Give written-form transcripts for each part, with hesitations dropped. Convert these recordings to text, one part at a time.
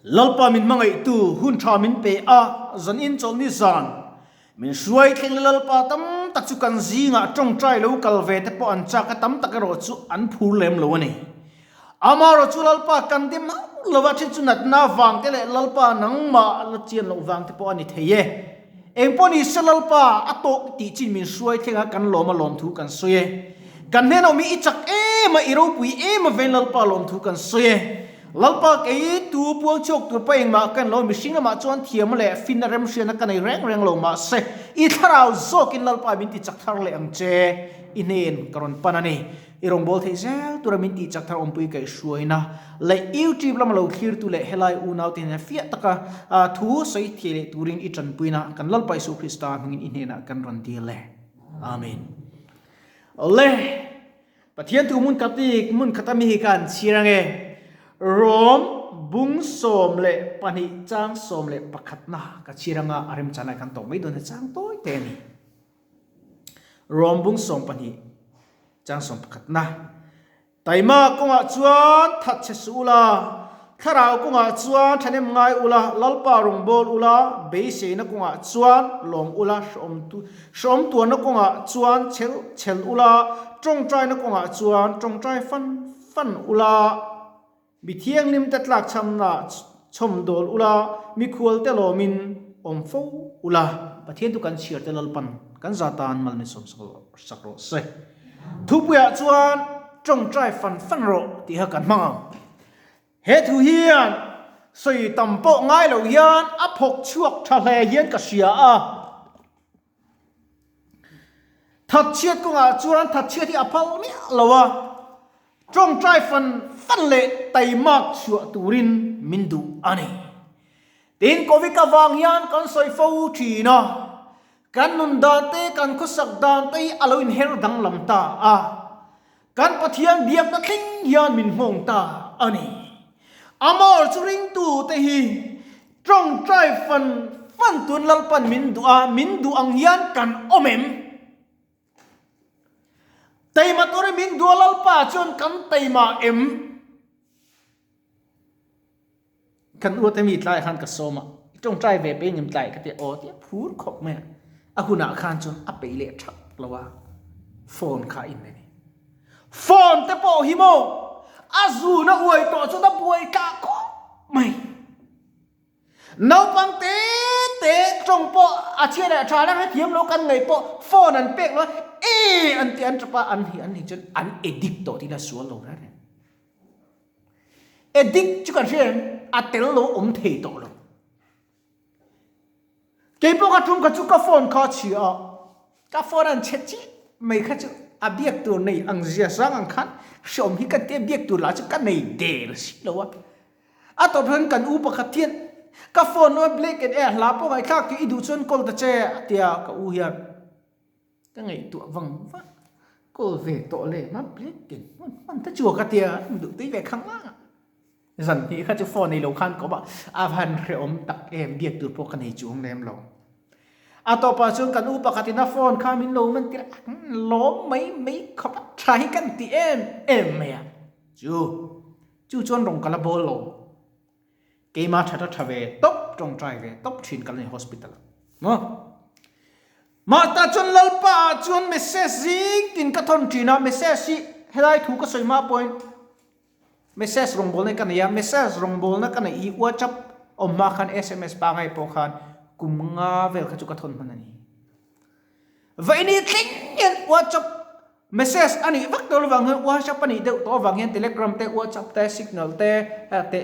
Lalpa min hmangaihtu hun tha min pe a, zan in chawlhni zan min hruai thleng le Lalpa tam tak chu kan zingah tawngtai lo kal ve te pawh an chak a, tam tak erawh chu an phur lem lo a ni. Amaherawh chu Lalpa kan dim hauh lo a, then chu natna vang te leh Lalpa nangmah la chian loh vang te pawh a ni thei e. Engpawh ni se Lalpa a tawk tih chin min hruai thleng a, kan lawm a lawmthu kan sawi e. Kan hnenawm hi i chak em a, i ropui em a vein Lalpa lawmthu kan sawi e. Lalpa kei tu puang chhuak tur pawh engmah ka en lo, mihring lamah chuan thiamna leh finna remhriatna ka nei reng reng lo mahse i thlarau zawkin Lalpa min ti chak thar leh ang che, i hnen ka rawn pan a ni. I rawngbâwl theih zel tura min tih chak thar awmpui kaihhruaina leh YouTube lama lo thlirtu leh helai unaute hnena fiah taka thu sawi thei leh turin i tanpuina kan Lalpa Isua Krista hmingin i hnenah kan rawn dil e. Amen. Awle, Pathian thu hmun khat i hmun khata mi hi kha an chhir ange. Rom bung 12 chang 11 na ka chhir anga a remchan lai kan tawp mai dawn e chang tawi te a ni. Rom bung 12 chang 11 na. Taima kawngah chuan that che suh ula, thlarau kawngah chuan thahnem ngai ula, Lalpa rawngbâwl ula, beiseina kawngah chuan lawm ula, hrawm tuarna kawngah chuan chel chel ula, tawngtaina kawngah chuan tawngtai fan fan ula, mi thianghlimte tlakchhamna chhawmdawl ula, mikhualte lawmin awm fo ula. Pathian chu kan chhiarte Lalpan kan za tan mal min sawm sak rawh se. Thupuiah chuan tawngtai fan fan rawh tih kha kan hmang ang. He thu hian sawi tam pawh ngai lo hian a phawk chhuak tha hle hian ka hria a. Thatchhiat kawngah chuan thatchhiat hi a phal miah lo a, tawngtai fan fan leh taimak chhuah turin min duh a ni. Tin, Covid avang hian kan sawi fo thin a, kan nun dan te, kan khawsak dan te hi a lo inher danglam ta a, kan Pathian biakna thleng hian min nghawng ta a ni. Amor chu ringtu te hi tawngtai fan fan tun Lalpan min duh a, min duh ang hian kan awm em? Teima turin min duh a Lalpa chuan kan teima em? Kan u te mi tlaiah khan ka sawm a, i tawngtai ve pei ngem tlai ka ti a, aw tia phur khawp mai a, a hunah khan chuan a peih leh thap lo a, phone kha a in a ni. Phone te pawh hi maw a zun a uai tawh chuan a buai tlah khawp mai. Naupang te te tawng pawh a chhia leh a tha la hrethiam lo kan ngaih pawh phone an pek lo a, e an ti an tap a, an hi an hi chuan an addict tawh tih ila sual lo reng reng. Addict chu kan hria em? A tel lo awm thei tawh lo. Kei pawh ka tum kha chu ka phone kha a chhia a, ka phone an chhe chiah mai kha chu a biak tur nei ang zia sang ang khan hreawm hi ka tia biak tur lah chu ka nei der si lo a. A tawp hian kan u pakhat hian ka phone a black and air hla pawh ngaihthlak tih i duh chuan call ta che a tia ka u hian. Ka ngaihtuah vang vang, call ve tawh le ma black in hman hman ta chu ka tia duh tui ve khang a. Zan hnih kha chu phone nei lo khan ka awm a, a van hrehawm tak em biak tur pawh ka nei chuang lem lo. A tawpah chuan kan u pakhatin a phone kha min lo man tir a, lawm mai mai khawp a, tha hi kan ti em em mai a. Chu chu chuan rawn ka la bawl lo. Keimah that a tha ve tawp, tawngtai ve tawp thin ka la ni hospital ah. Maw? Mah ta chuan Lalpa ah chuan message zing tin ka thawn thin a, message hi helai thu ka sawi hma pawhin message rawngbawlna hi ka nei a, message rawngbawlna ka neih hi WhatsApp awm hma khan sms pangai pawh khan kum nga vel kha chu ka thawn hman a ni. Vaini thleng hian WhatsApp message a nih vak tawh lovang hian WhatsApp a nih deuh tawh avang hian Telegram te, WhatsApp te, Signal te, te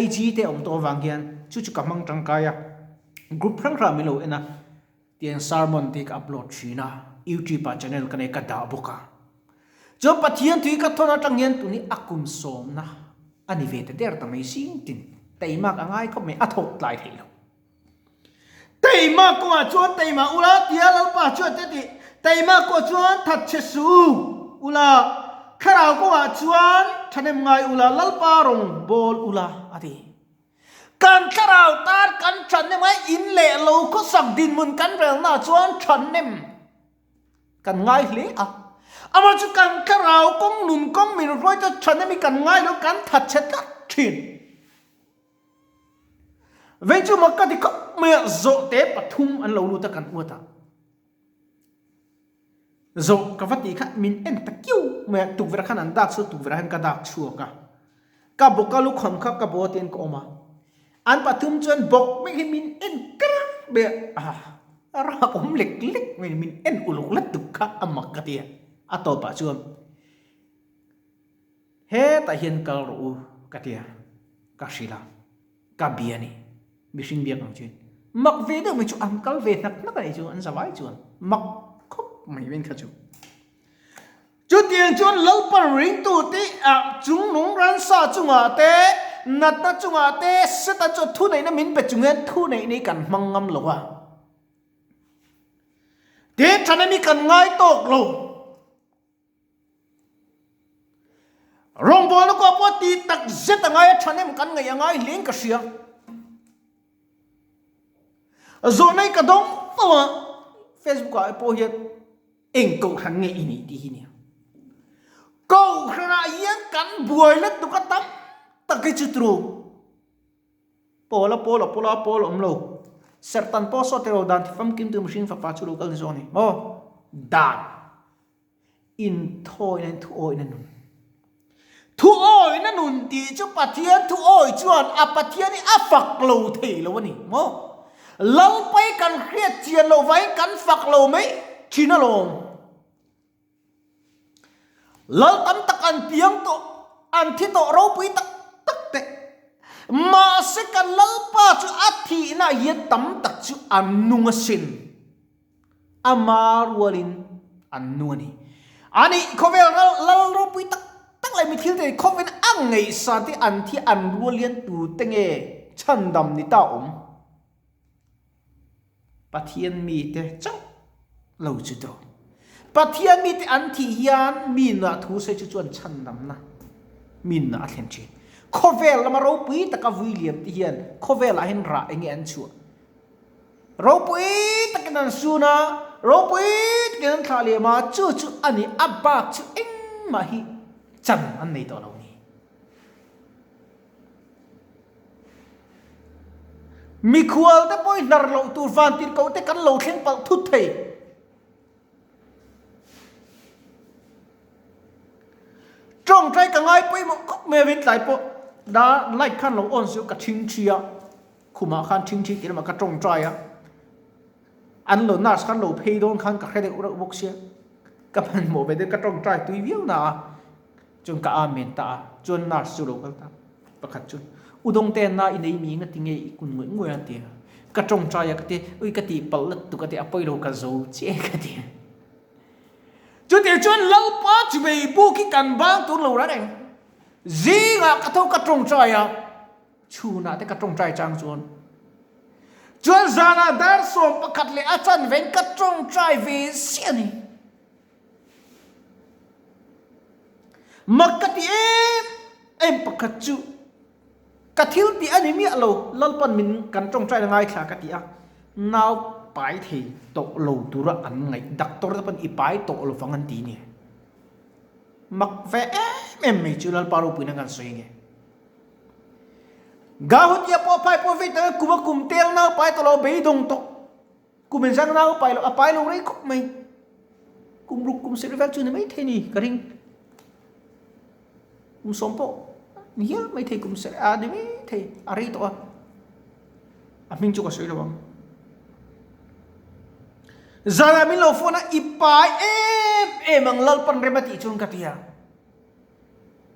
IG te awm tawh avang hian chu chu ka hmang tangkai a. Group hrang hrang min lo en a, tiang sermon te hi ka upload thin a, YouTube ah channel ka nei ka dah bawk a. Chuan Pathian tui ka thawn atang hian tun hi a kum sawmna a ni ve ta der ta mai zing tin teimak a ngai khawp mai a thawk tlai theih lo. Teima kawngah chuan teima ula tia Lalpa chuan te tih. Teima kawh chuan that che su ula, thlarau kawngah chuan thahnem ngai ula, Lalpa rawn bawl ula a ti. Kan thlarau tan kan thahnem a, in leh lo khawsak dinhmun kan relnaah chuan thahnem kan ngai hle a. Amah chu kan thlarau kawng nun kawng min hruai chu thahnem hi kan ngai lo, kan that che tlat thin. Vei chu mak ka ti khawp mai a, zawhte pathum an lo lut a kan uat a. Zawh ka va tih kha min en ta kiu mai a, tukverh khan an dak chu tukverh ah hian ka dak chhuak a. Ka bawk a lukham kha ka bawt in ka awm a. An pathum chuan bawk mai hi min en kar mai a, a rah awm lek lek mai min en uluk lutuk kha a mak ka ti a. A tawpah chuan hetah hian kal rawh u ka ti a, ka hrilh a. Ka bia ni. Mihring biak ang chuan mak ve deuh mai chu an kal ve hnak hnak a nih chu an za vai chuan mak khawp mai veng kha chu. Chutiang chuan Lalpan ringtu te ah chungnung ransa chungah te natna chungah te Satan chuan thuneihna min pe chung hian thuneihna hi kan hmang ngam lo a. Tin, thahnem hi kan ngai tawk lo. Rawngbawlna kawh pawh tih tak zet a ngai a thahnem kan ngaih a ngai hlein ka hria. Zawhna hi ka dawng fo a, Facebook ah pawh hian eng kohhran nge i nih tih hi nia. Kohhranah hian kan buai lutuk a tam tak hi chu turu. Pawl a pawl a pawl a pawl a awm lo. Serhtan pawh sawt ero dan ti famkim tu mihring fapa chu lo kal ni zawk a ni maw? Dan inthawina in thuawina nun. Thuawina nun tih chu Pathian thuawi chuan a Pathian hi a fak lo thei lo a ni maw? Lalpai kan hriat chian loh vangin kan fak lo mai thin alawm. Lal tam tak an piang tawh, an thi tawh ropui tak tak te. Mahse kan Lalpa chu a thihna hian tam tak chu an nung asin. Ama rualin an nung a ni. Ani khawvel ral lal ropui tak tak leh mi thil te khawvel a ngaihsan te an thi an rual hian tute nge chhandam ni ta awm. Pathian mite chauh lo chu tawh. Pathian mite an thih hian mi nunah thu sawi chu chuan chhandamna mi nunah a thlen thin. Khawvel lama ropui taka vui liam te hian khawvelah hian rah enge an chhuah. Ropui takin an sun a, ropui takin an thlah liam a, chu chu a ni a bak chu engmah hi chan an nei tawh lo ni. Mikhual te pawh i hnar loh tur vantirhkoh te kan lo thleng palh thut thei. Tawngtai ka ngai pawimawh khawp mai avin tlai pawh da light khan lo on suh ka thingthi a, khumah khan thingthi tih lamah ka tawngtai a, an lo nurse khan lo phei dawn khan ka hre deuh reuh bawk sia, ka hmanhmawh ve deuh ka tawngtai tui viau na a. Chuan ka amen ta a, chuan nurse chu lo kal ta pakhat chuan, U Dawngte na i nei mi nga tinge i kun ngawih ngawih a ti a, ka tawngtai a ka ti, ui ka tih palh lat tuk a ti, a pawi lo ka zo chiah ka ti a. Chutiang chuan Lalpa chuvei buk hi kan bang tur lo reng reng, zingah ka tho ka tawngtai a, chhunah te ka tawngtai chang chuan, chuan zanah dar 11 leh a chanve ka tawngtai ve ziah a ni. Mak ka ti em em pakhat chu ka thil tih a ni miah lo, Lalpan min kan tawngtaina ngaithla ka ti a, nau pai thei tawh lo tura an ngaih doctor te pawn i pai tawh lo vang an ti nia. Mak ve em em mai chu Lalpa ropuina kan sawi nge. Gahutia pawh phai pawh vei tak kum a kum tel nau pai tawh lo beidawng tawh. Kum in zang nau pai lo, a pai lo rei khawp mai. Kum ruk kum sirh vel chu ni mai thei ni ka ring. Kum sawm pawh ni hial mai thei kum sirh a ni mai thei a rei tawh a. A hming chu ka sawi lo ang. Zanah min lo phone a i pai em em ang Lalpan rem a tih chuan ka ti a.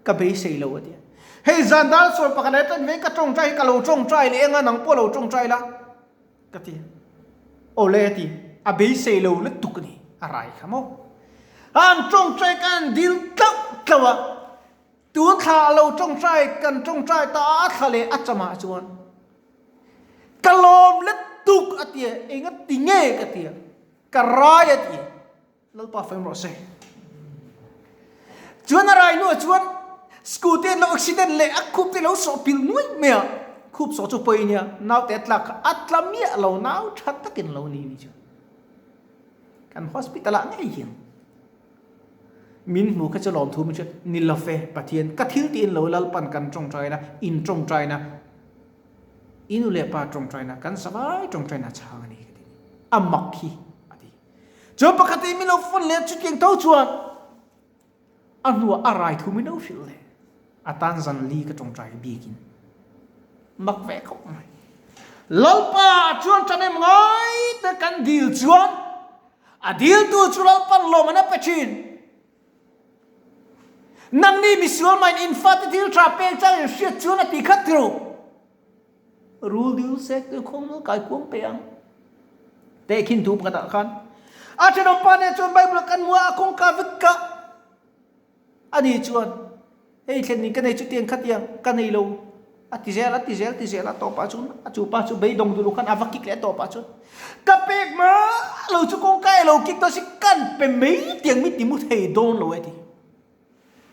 Ka beisei lo a ti a. Hei zan dar sawn pakhat leh tan veng ka tawngtai hi ka lo tawngtai leh eng a nang pawh lo tawngtai la. Ka ti. Awle a ti. A beisei lo lutuk a ni. A rai kha maw. An tawngtai ka an dil tlauh tlauh a. Tun thla a lo tawngtai kan tawngtai ta a thla leh a chamah chuan ka lawm lutuk a ti a. Enga ti nge ka ti a. Ka rai a ti. Lalpa fem rawh se. Chuan a rai hnuah chuan scooty an lo accident leh a khup te lo sawh pilh nuai mai a, khup sawh chu pawi nia, naute a tlak kha a tla miah lo, nau tha takin lo ni ni chu. Kan hospital ah ngei hian min hmu kha chu lawmthu min hriat ni lo fe Pathian ka thil tiin lo Lalpan kan tawngtaina in tawngtaina. I nu leh pa tawngtaina kan zavai tawngtaina chhang a ni ka ti. A mak hi a ti. Chuan pakhat in min lo phone leh chutiang tho chuan a hnuah a rai thu min lo hrilh leh. A tan zan li ka tawngtai bikin mak ve khawp mai. Lalpa chuan ṭhahnem ngai te kan dil chuan a diltu chu Lalpan lawm an a pe ṭhin. Nangni misual mah in fate thil tha pek chang in hriat chuan a ti khat ru. Rul dil sek tu khawng nul kai kuang pe ang. Te khin thu pakhat ah khan a thenawm pa nen chuan Bible kan hmu a a kawngka vek ka ani chuan hei thlen ning ka nei chutiang khatiang ka nei lo A ti zel, a ti zel, ti zel a tawpah chuan a chu pa chu beidawng duh lo khan a va kik leh a tawpah chuan ka pek ma lo chu kawngka e lo kik dawn si kan pe mai tiang mi ti mu thei dawn lo e ti.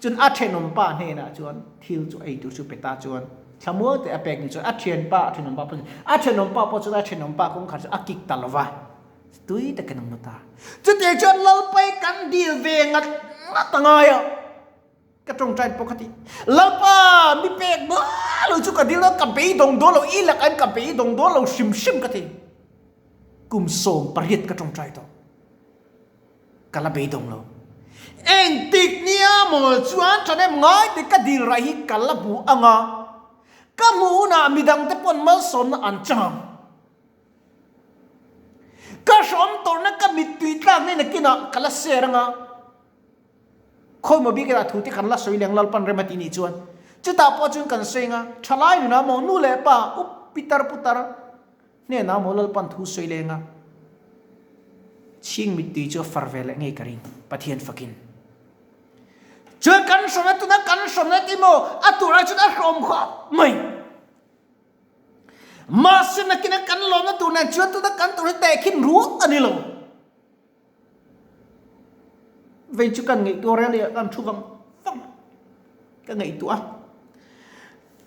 Chuan a thenawm pa hnenah chuan thil chu ei tur chu pe ta chuan thlamual te a pek ni chuan a thianpa a thenawm pa pawh a thenawm pa pawh chuan a thenawm pa kawngkhar chu a kik ta lo va tui takin a mu ta. Chutiang chuan Lalpai kan dil ve ngat ngat a ngai a. Ka tawngtai pawh ka ti. Lalpa, mi pek dawn lo chu ka dil dawn, ka beidawng dawn lo, i lakah hian ka beidawng dawn lo hrim hrim ka ti. Kum 18 ka tawngtai tawh. Ka la beidawng lo. Engtik nia maw chuan thahnem ngai te ka dil raih hi ka la hmu ang a, ka hmuh hunah midangte pawn malsawmna an chang ang. Ka hrawm tawrhna ka mittui tlak nen nakinah ka la share ang a. Khawimaw bik erawh thute kan la sawi leng Lalpan rem a tih nih chuan chutah pawh chuan kan sawi anga thalai nunah maw nu leh pa up pitar putar hnenah maw Lalpan thu sawi leng a chhing mittui chu a far ve leh ngei ka ring Pathian fakin chuan kan hrawmna tuna kan hrawmna tih maw a turah chuan a hrawm khawp mai. Mahse nakina kan lawmna tur nen chuan tuna kan tur hi tehkhin rual a ni lo. Vei chu kan ngaihtuah rel leh kan thu vang vang ka ngaihtuah a.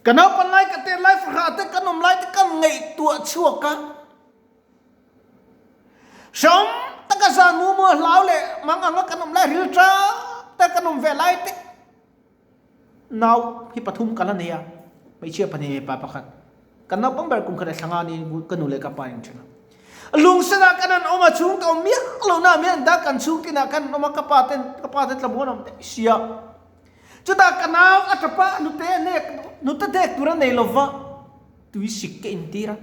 Ka naupan lai ka tet lai fahrah te kan awm lai te kan ngaihtuah chhuak a. Hram taka zan mu mu hlau leh mang anga kan awm lai ril tap te kan awm ve lai te. Nau hi pathum kan la nei a, hmeichhia pahnih mipa pakhat. Kan naupang ber kum khat leh thlanga niin ka nu leh ka pa in then a. Lungsenah kan han awm a, chhung ka awm miah lo na miah an dah kan chhung tinah kan han awm a, ka pa ten ka pa te tlamuan awm daih sia. Chutah ka nau a tap a, nute a nek nute dek tur a nei lova, tui sik ka intir a.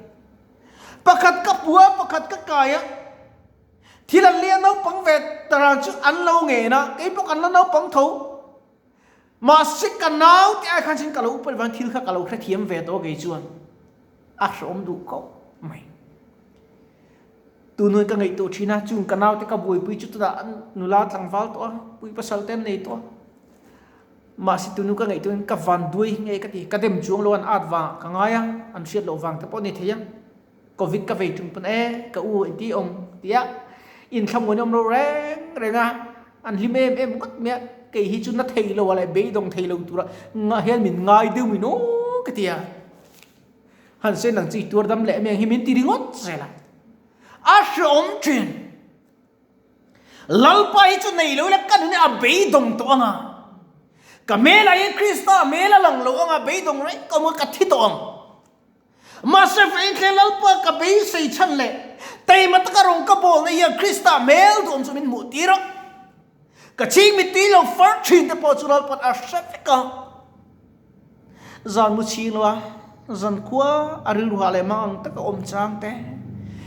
Pakhat ka pu a, pakhat ka kai a. Thil an lia naupang ve taran chu an lo ngen a, kei pawh kan la naupang tho. Mahse ka nau te ai khan chuan ka lo upat vang thil kha ka lo hrethiam ve tawh kei chuan a hrehawm duh khawp mai. Tunhnuai ka ngaihtuah thin a, chung ka nau te ka buaipui chu tunah nula tlangval tawh a, pui pasal te an nei tawh a. Mahse tunhnu ka ngaihtuah in ka van duai nge ka ti, ka dem chuang lo an at vang ka ngai a, an hriat loh vang te pawh a ni thei a. Covid ka vei ṭung pawn e, ka u engti awm tia inthlamuan awm lo reng reng a, an hlim em em ngawt mai a, kei hi chu na thei lo a leh beidawng thei lo tura ngah hian min ngai deuh min aw ka ti a, han sen ang chi tuar dam leh mai ang hi min ti ringawt zel a, a hreawm ṭhin. Lalpa hi chu nei lo ila ka nun hi a beidawng tawh ang a, ka hmelah hian Krista hmel a lang lo ang a, beidawng reng ka awm ang a, ka thi tawh ang. Mahse Feinhle Lalpa ka beisei chhan leh taima taka rawng ka bawlna hian Krista hmel duhawm chu min hmuh tir a. Ka chhing mittui lo far thin te pawh chu Lalpa'n a hre vek a. Zan mu chhing lo a, zan khua a rilru hah leh mang ang taka awm chang te,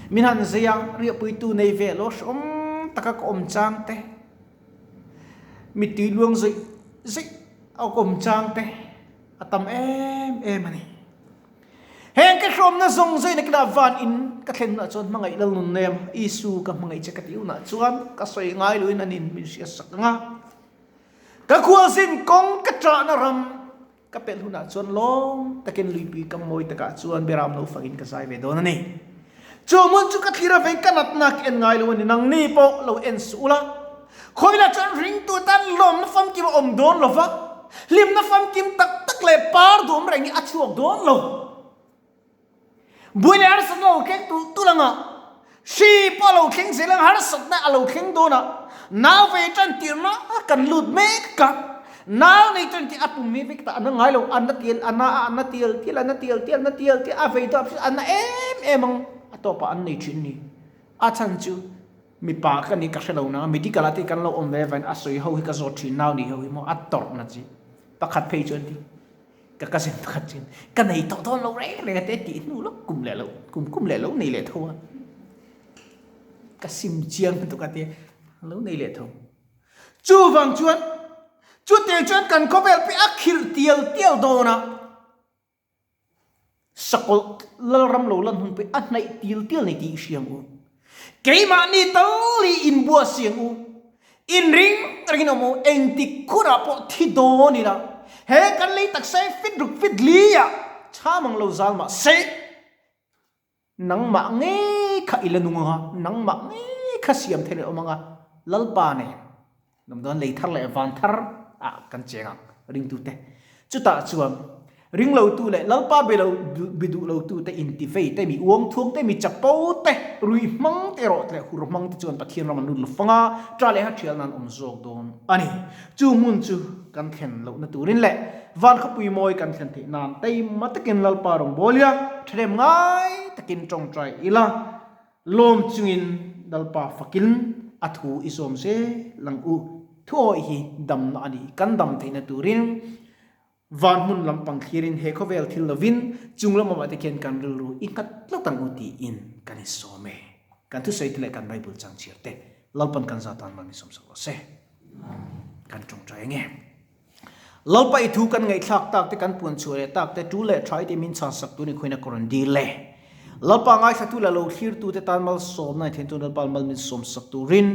min han zei a, riahpuitu nei ve lo hreawm taka ka awm chang te, mittui luang zawih zawih a awm chang te a tam em em a ni. Heng ka hrawmna zawng zawng in a van in ka thlen hunah chuan hmangaih lal nun nem Isu ka hmangaih che ka tih hunah chuan ka sawi ngai loin an in min hriat sak ang a. Ka khualzin kawng ka ṭahna ram ka pelh hunah chuan lawm takin luipui kam mawi takah chuan Beram lo fangin ka zai ve dawn a ni. Chu hmun chu ka thlir avei ka natna ka en ngai lo a ni. Nangni pawh lo en suh ula. Khawilah chuan ringtu tan lawmna famkim a awm dawn lo va, hlimna famkim tak tak leh par duam reng hi a chhuak dawn lo. Buai leh harsatna lo thleng tulh tulh anga, hri pawh a lo thleng zel anga harsatna a lo thleng dawn a, nau ve tan tirhna kan lut mek a. Nau nei chuan ti a pum hi vek ta a na ngai lo, a na tial a na a, a na tial tial a na tial tial a na tial tial a vei dawp a na em em ang a tawpah an nei thin ni. A chhan chu mipa ka ni ka hre lo nang a medical ah te kan lo awm ve vain a sawi ho hi ka zawt thin nau nei ho hi maw a tawrh na chi pakhat phei chuan ti ka cousin pakhat chuan ka nei tawh dawn lo reng reng a te tih hnu lawk kum leh lo kum kum leh lo nei leh tho a ka sim chiang lutuk a tia lo nei leh tho. Chuvang chuan chutiang chuan kan khawvel pawh a khirh tial tial dawn a, sakawlh lalram lo lan hun pawh a hnaih tial tial nei tih i hria ang u. Keimahni tal hi inbuah si ang u, inring rengin awm u, engtik hunah pawh thi dawn ila, he kan lei taksa hi fit ruk fit li ah chham ang lo zal mah se, Nangmah ngei kha i la nung ang a, nangmah ngei kha siam theih leh awm ang a, Lalpa nen lawm dawn lei thar leh van thar ah kan cheng ang ringtute. Chutah chuan ringlotu leh Lalpa be lo bi duh lotute intivei te, mi uangthuang te, mi chapo te, rui hmang te erawh leh hur hmang te chuan Pathian ram an lut lo fang a, ṭa leh ha ṭhial nan awm zawk dawn a ni. Chu hmun chu kan thlen lohna turin leh van khawpui mawi kan thlen theih nan taima takin Lalpa rawngbawlia thahnem ngai takin tawngtai ila, lawm chungin Lalpa fakin a thu i zawm zel ang u. Thuawih hi damna a ni, kan dam theihna turin van hmun lampang thlirin he khawvel thil lovin chung lam awmah te khian kan rilru i nghat tlat ang u tiin kan insawm e. Kan thusawi te leh kan Bible changchhiar te Lalpan kan zatan mal min sawmsak rawh se. Kan tawngtai ange. Lalpa i thu kan ngaihthlak tak te kan puan chhuah leh tak te tu leh tha i te min chhan sak tu ni khuaina ka rawn dil le. Lalpa ngaithla tu leh lo thlir tu te tan malsawmna i then tu Lalpa mal min sawm sak turin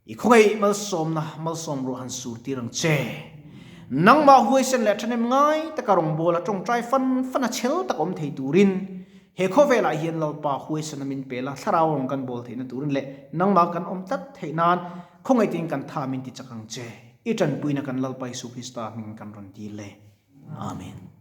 i khawngaih malsawmna malsawm ruah han sur tir ang che. Nangmah huaisen leh thahnem ngai taka rawngbawla tawngtai fan fan a chhel tak awm thei turin He khawvelah hian Lalpa huaisana min pe la, thlarau rawng kan bawl theihna turin leh nangmah kan awm tlat theih nan khawngaihtiin kan tha min ti chak ang che. I tanpuina kan Lalpa Isu Krista hming kan rawn dil e. Amen.